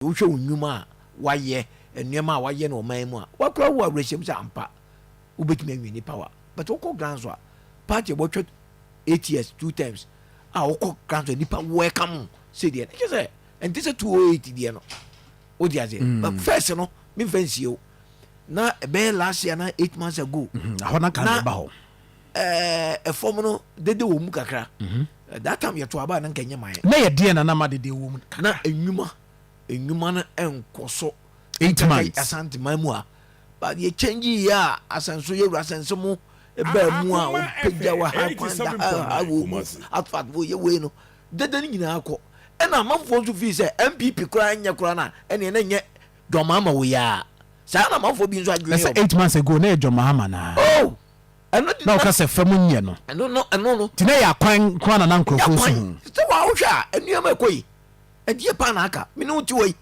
Wohwɛ wo nnwuma a wayɛ, nneɛma a wayɛ no ɔman mu a, wakora wo awerɛhyɛm sɛ ampa wobɛtumi anwini power. But wokɔ ground so a, party a wɔatwa 8 years, two terms a, wokɔ ground so a, nipa welcome sɛ deɛ ne kyɛ sɛ ɛnte sɛ 208 deɛ no, wode aseɛ. But first no, memfa nsie wo na ɛbɛyɛ last year na 8 months ago. Ɛhɔ na ka na ɛba hɔ. Ɛfɔm no dede wɔ mu kakra. That time yɛto aba na nka nyɛ man. Na yɛ deɛ nana ma dede wɔ mu? Na enwuma no nkɔ so. 8 months. Asanteman mu a, but yɛ change yi a, asɛnso yɛwura asɛnso mu ɛbaa mu a, ɔpagya wɔ ha kwan da ha ha wɔ mu asphalt wɔ yɛ wei no, dede no nyinaa kɔ. Ɛna amanfoɔ nso fii sɛ NPP koraa nyɛ koraa na ɛneɛ na nyɛ John Mahama wɔ yi a, saa na amanfoɔ bi nso adwene. Ɛsɛ 8 months ago na yɛ John Mahama na oh, ɛno de na ɔka sɛ fam nyɛ no. Ɛno no, ɛno no. Nti na yɛ akwan nko ara na nkurɔfoɔ so ho. Sɛ wɔawohwɛ a, nneɛma ɛkɔ yi, ɛdeɛ paa na aka mene wo te wɔ yi.